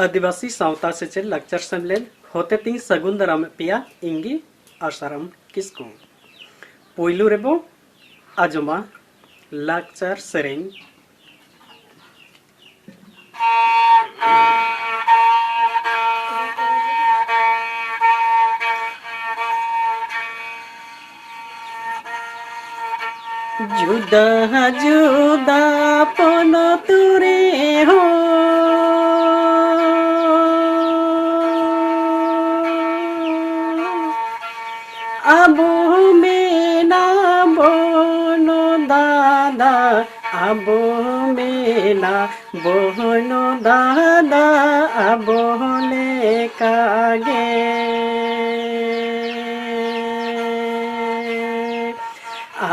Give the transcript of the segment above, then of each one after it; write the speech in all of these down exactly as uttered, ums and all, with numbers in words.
ᱟᱹᱫᱤᱵᱟᱹᱥᱤ ᱥᱟᱶᱛᱟ ᱥᱮᱪᱮᱫ ᱞᱟᱠᱪᱟᱨ ᱥᱮᱢᱞᱮᱫ ᱦᱚᱛᱮᱛᱤᱧ ᱥᱟᱹᱜᱩᱱ ᱫᱟᱨᱟᱢᱮᱫ ᱯᱮᱭᱟ, ᱤᱧ ᱜᱮ ᱟᱥᱟᱨᱟᱢ ᱠᱤᱥᱠᱩ᱾ ᱯᱩᱭᱞᱩ ᱨᱮᱵᱚ ᱟᱸᱡᱚᱢᱟ ᱞᱟᱠᱪᱟᱨ ᱥᱮᱨᱮᱧ᱾ ᱡᱩᱫᱟᱹ ᱡᱩᱫᱟᱹ ᱯᱚᱱᱚᱛ ᱨᱮᱦᱚᱸ ᱟᱵᱚ ᱢᱮᱱᱟᱵᱚᱱ ᱫᱟᱫᱟ, ᱟᱵᱚ ᱢᱮᱱᱟᱵᱚᱱ ᱫᱟᱫᱟ, ᱟᱵᱚ ᱞᱮᱠᱟᱜᱮ᱾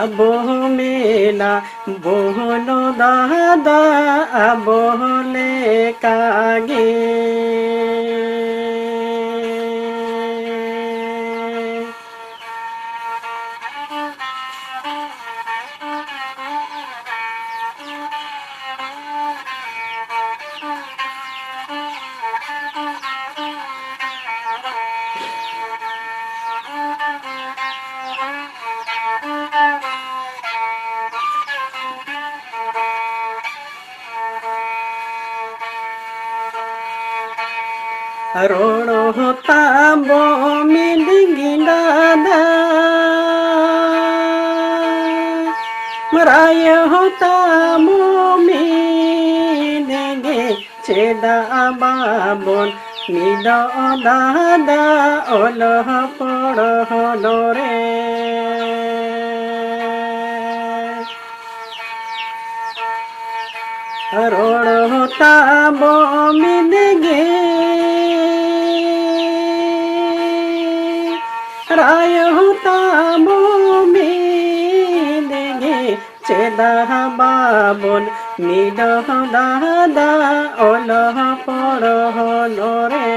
ᱟᱵᱚ ᱢᱮᱱᱟᱵᱚᱱ ᱫᱟᱫᱟ, ᱟᱵᱚ ᱞᱮᱠᱟᱜᱮ᱾ ᱨᱚᱲ ᱦᱚᱸ ᱛᱟᱵᱚ ᱢᱤᱫ ᱜᱮ ᱫᱟᱫᱟ, ᱨᱟᱭ ᱦᱚᱸ ᱛᱟᱵᱚ ᱢᱤᱫ ᱜᱮ, ᱪᱮᱫᱟᱜ ᱵᱟᱵᱚᱱ ᱢᱤᱫᱚᱜ ᱫᱟᱫᱟ ᱚᱞᱚᱜ ᱯᱚᱲᱦᱚᱱ ᱨᱮ? ᱨᱚᱲ ᱛᱟᱵᱚ ᱢᱤᱫ ᱜᱮ, ᱨᱟᱭ ᱛᱟᱵᱚ ᱢᱤᱫ ᱜᱮ, ᱪᱮᱫᱟᱜ ᱵᱟᱵᱚᱱ ᱢᱤᱫᱚᱜ ᱫᱟᱫᱟ ᱚᱞᱚᱜ ᱯᱚᱲᱦᱚᱱ ᱨᱮ?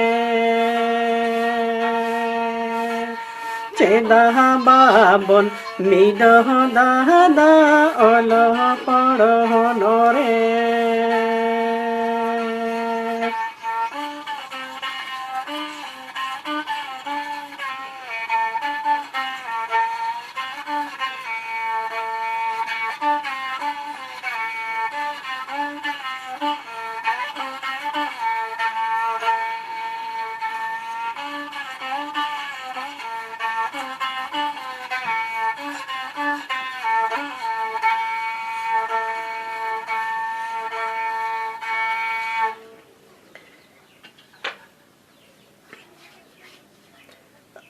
ᱪᱮᱫᱟᱜ ᱵᱟᱵᱚᱱ ᱢᱤᱫᱚᱜ ᱫᱟᱫᱟ ᱚᱞᱚᱜ ᱯᱚᱲᱦᱚᱱ ᱨᱮ?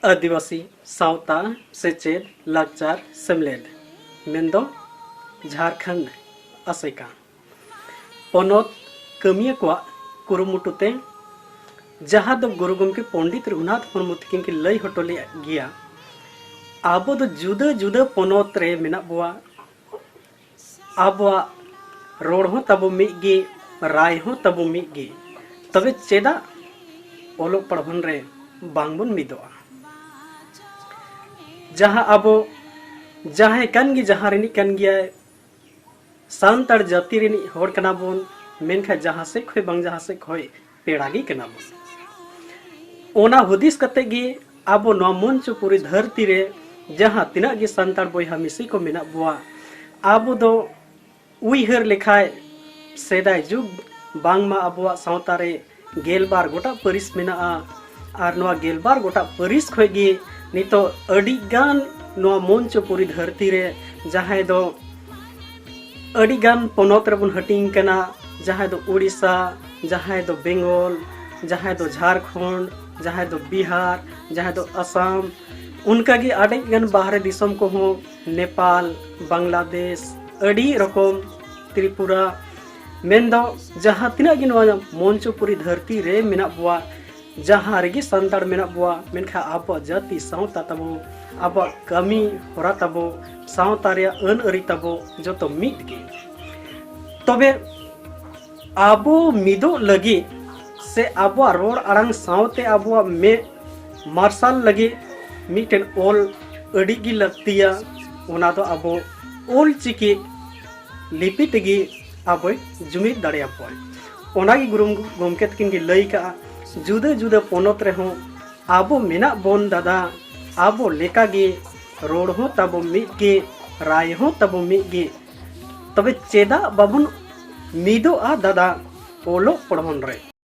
ᱟᱹᱫᱤᱵᱟᱹᱥᱤ ᱥᱟᱶᱛᱟ ᱥᱮᱪᱮᱫ ᱞᱟᱠᱪᱟᱨ ᱥᱮᱢᱞᱮᱫ, ᱢᱮᱱᱫᱚ ᱡᱷᱟᱨᱠᱷᱚᱸᱰ ᱟᱥᱮᱠᱟ ᱯᱚᱱᱚᱛ ᱠᱟᱹᱢᱤᱭᱟᱹ ᱠᱚᱣᱟᱜ ᱠᱩᱨᱩᱢᱩᱴᱩ ᱛᱮ, ᱡᱟᱦᱟᱸ ᱫᱚ ᱜᱩᱨᱩ ᱜᱚᱢᱠᱮ ᱯᱚᱱᱰᱤᱛ ᱨᱚᱜᱷᱩᱱᱟᱛᱷ ᱢᱩᱨᱢᱩ ᱛᱤᱠᱤᱱ ᱠᱤᱱ ᱞᱟᱹᱭ ᱦᱚᱴᱚ ᱞᱮᱫ ᱜᱮᱭᱟ, ᱟᱵᱚ ᱫᱚ ᱡᱩᱫᱟᱹ ᱡᱩᱫᱟᱹ ᱯᱚᱱᱚᱛ ᱨᱮ ᱢᱮᱱᱟᱜ ᱵᱚᱣᱟ, ᱟᱵᱚᱣᱟᱜ ᱨᱚᱲ ᱦᱚᱸ ᱛᱟᱵᱚ ᱢᱤᱫ ᱜᱮ, ᱨᱟᱭ ᱦᱚᱸ ᱛᱟᱵᱚ ᱢᱤᱫ ᱜᱮ, ᱛᱚᱵᱮ ᱪᱮᱫᱟᱜ ᱚᱞᱚᱜ ᱯᱟᱲᱦᱚᱱ ᱨᱮ ᱵᱟᱝᱵᱚᱱ ᱢᱤᱫᱚᱜᱼᱟ? ᱡᱟᱦᱟᱸ ᱟᱵᱚ ᱡᱟᱦᱟᱸᱭ ᱠᱟᱱ ᱜᱮ, ᱡᱟᱦᱟᱸ ᱨᱤᱱᱤᱡ ᱠᱟᱱ ᱜᱮᱭᱟᱭ, ᱥᱟᱱᱛᱟᱲ ᱡᱟᱹᱛᱤ ᱨᱤᱱᱤᱡ ᱦᱚᱲ ᱠᱟᱱᱟ ᱵᱚᱱ, ᱢᱮᱱᱠᱷᱟᱱ ᱡᱟᱦᱟᱸ ᱥᱮᱫ ᱠᱷᱚᱱ ᱵᱟᱝ ᱡᱟᱦᱟᱸ ᱥᱮᱫ ᱠᱷᱚᱱ ᱯᱮᱲᱟ ᱜᱮ ᱠᱟᱱᱟ ᱵᱚᱱ᱾ ᱚᱱᱟ ᱦᱩᱫᱤᱥ ᱠᱟᱛᱮ ᱜᱮ ᱟᱵᱚ ᱱᱚᱣᱟ ᱢᱚᱧᱪᱚᱯᱩᱨᱤ ᱫᱷᱟᱹᱨᱛᱤ ᱨᱮ ᱡᱟᱦᱟᱸ ᱛᱤᱱᱟᱹᱜ ᱜᱮ ᱥᱟᱱᱛᱟᱲ ᱵᱚᱭᱦᱟ ᱢᱤᱥᱤ ᱠᱚ ᱢᱮᱱᱟᱜ ᱵᱚᱣᱟ, ᱟᱵᱚ ᱫᱚ ᱩᱭᱦᱟᱹᱨ ᱞᱮᱠᱷᱟᱡ ᱥᱮᱫᱟᱭ ᱡᱩᱜᱽ ᱵᱟᱝᱢᱟ ᱟᱵᱚᱣᱟᱜ ᱥᱟᱶᱛᱟ ᱨᱮ ᱜᱮᱞᱵᱟᱨ ᱜᱚᱴᱟᱝ ᱯᱟᱹᱨᱤᱥ ᱢᱮᱱᱟᱜᱼᱟ᱾ ᱟᱨ ᱱᱚᱣᱟ ᱜᱮᱞᱵᱟᱨ ᱜᱚᱴᱟᱝ ᱯᱟᱹᱨᱤᱥ ᱠᱷᱚᱡ ᱜᱮ ᱱᱤᱛᱚᱜ ᱟᱹᱰᱤ ᱜᱟᱱ ᱱᱚᱣᱟ ᱢᱚᱧᱪᱚᱯᱩᱨᱤ ᱫᱷᱟᱹᱨᱛᱤ ᱨᱮ ᱡᱟᱦᱟᱸᱭ ᱫᱚ ᱟᱹᱰᱤ ᱜᱟᱱ ᱯᱚᱱᱚᱛ ᱨᱮᱵᱚᱱ ᱦᱟᱹᱴᱤᱧ ᱠᱟᱱᱟ, ᱡᱟᱦᱟᱸᱭ ᱫᱚ ᱩᱲᱤᱥᱥᱟ, ᱡᱟᱦᱟᱸᱭ ᱫᱚ ᱵᱮᱝᱜᱚᱞ, ᱡᱟᱦᱟᱸᱭ ᱫᱚ ᱡᱷᱟᱲᱠᱷᱚᱸᱰ, ᱡᱟᱦᱟᱸᱭ ᱫᱚ ᱵᱤᱦᱟᱨ, ᱡᱟᱦᱟᱸᱭ ᱫᱚ ᱟᱥᱟᱢ, ᱚᱱᱠᱟᱜᱮ ᱟᱹᱰᱤ ᱜᱟᱱ ᱵᱟᱦᱨᱮ ᱫᱤᱥᱚᱢ ᱠᱚᱦᱚᱸ, ᱱᱮᱯᱟᱞ, ᱵᱟᱝᱞᱟᱫᱮᱥ, ᱟᱹᱰᱤ ᱨᱚᱠᱚᱢ, ᱛᱨᱤᱯᱩᱨᱟ, ᱢᱮᱱᱫᱚ ᱡᱟᱦᱟᱸ ᱛᱤᱱᱟᱹᱜ ᱜᱮ ᱱᱚᱣᱟ ᱢᱚᱧᱪᱚᱯᱩᱨᱤ ᱫᱷᱟᱹᱨᱛᱤ ᱨᱮ ᱢᱮᱱᱟᱜ ᱵᱚᱣᱟ, ᱡᱟᱦᱟᱸ ᱨᱮᱜᱮ ᱥᱟᱱᱛᱟᱲ ᱢᱮᱱᱟᱜ ᱵᱚᱣᱟ, ᱢᱮᱱᱠᱷᱟᱱ ᱟᱵᱚᱣᱟᱜ ᱡᱟᱹᱛᱤ ᱥᱟᱶᱛᱟ ᱛᱟᱵᱚ, ᱟᱵᱚᱣᱟᱜ ᱠᱟᱹᱢᱤ ᱦᱚᱨᱟ ᱛᱟᱵᱚ, ᱥᱟᱶᱛᱟ ᱨᱮᱭᱟᱜ ᱟᱹᱱ ᱟᱹᱨᱤ ᱛᱟᱵᱚ ᱡᱚᱛᱚ ᱢᱤᱫ ᱜᱮ᱾ ᱛᱚᱵᱮ ᱟᱵᱚ ᱢᱤᱫᱚᱜ ᱞᱟᱹᱜᱤᱫ ᱥᱮ ᱟᱵᱚᱣᱟᱜ ᱨᱚᱲ ᱟᱲᱟᱝ ᱥᱟᱶᱛᱮ ᱟᱵᱚᱣᱟᱜ ᱢᱮᱫ ᱢᱟᱨᱥᱟᱞ ᱞᱟᱹᱜᱤᱫ ᱢᱤᱫᱴᱮᱱ ᱚᱞ ᱟᱹᱰᱤ ᱜᱮ ᱞᱟᱹᱠᱛᱤᱭᱟ᱾ ᱚᱱᱟ ᱫᱚ ᱟᱵᱚ ᱚᱞ ᱪᱤᱠᱤ ᱞᱤᱯᱤ ᱛᱮᱜᱮ ᱟᱵᱚᱭ ᱡᱩᱢᱤᱫ ᱫᱟᱲᱮᱭᱟᱵᱚᱱ᱾ ᱚᱱᱟᱜᱮ ᱜᱩᱨᱩ ᱜᱚᱢᱠᱮ ᱛᱟᱹᱠᱤᱱ ᱜᱮ ᱞᱟᱹᱭ ᱠᱟᱜᱼᱟ, ᱡᱩᱫᱟᱹ ᱡᱩᱫᱟᱹ ᱯᱚᱱᱚᱛ ᱨᱮᱦᱚᱸ ᱟᱵᱚ ᱢᱮᱱᱟᱜ ᱵᱚᱱ ᱫᱟᱫᱟ, ᱟᱵᱚ ᱞᱮᱠᱟᱜᱮ ᱨᱚᱲ ᱦᱚᱸ ᱛᱟᱵᱚ ᱢᱤᱫ ᱜᱮ, ᱨᱟᱭ ᱦᱚᱸ ᱛᱟᱵᱚ ᱢᱤᱫ ᱜᱮ᱾ ᱛᱚᱵᱮ ᱪᱮᱫᱟᱜ ᱵᱟᱵᱚᱱ ᱢᱤᱫᱚᱜᱼᱟ ᱫᱟᱫᱟ ᱚᱞᱚᱜ ᱯᱚᱲᱦᱚᱱ ᱨᱮ?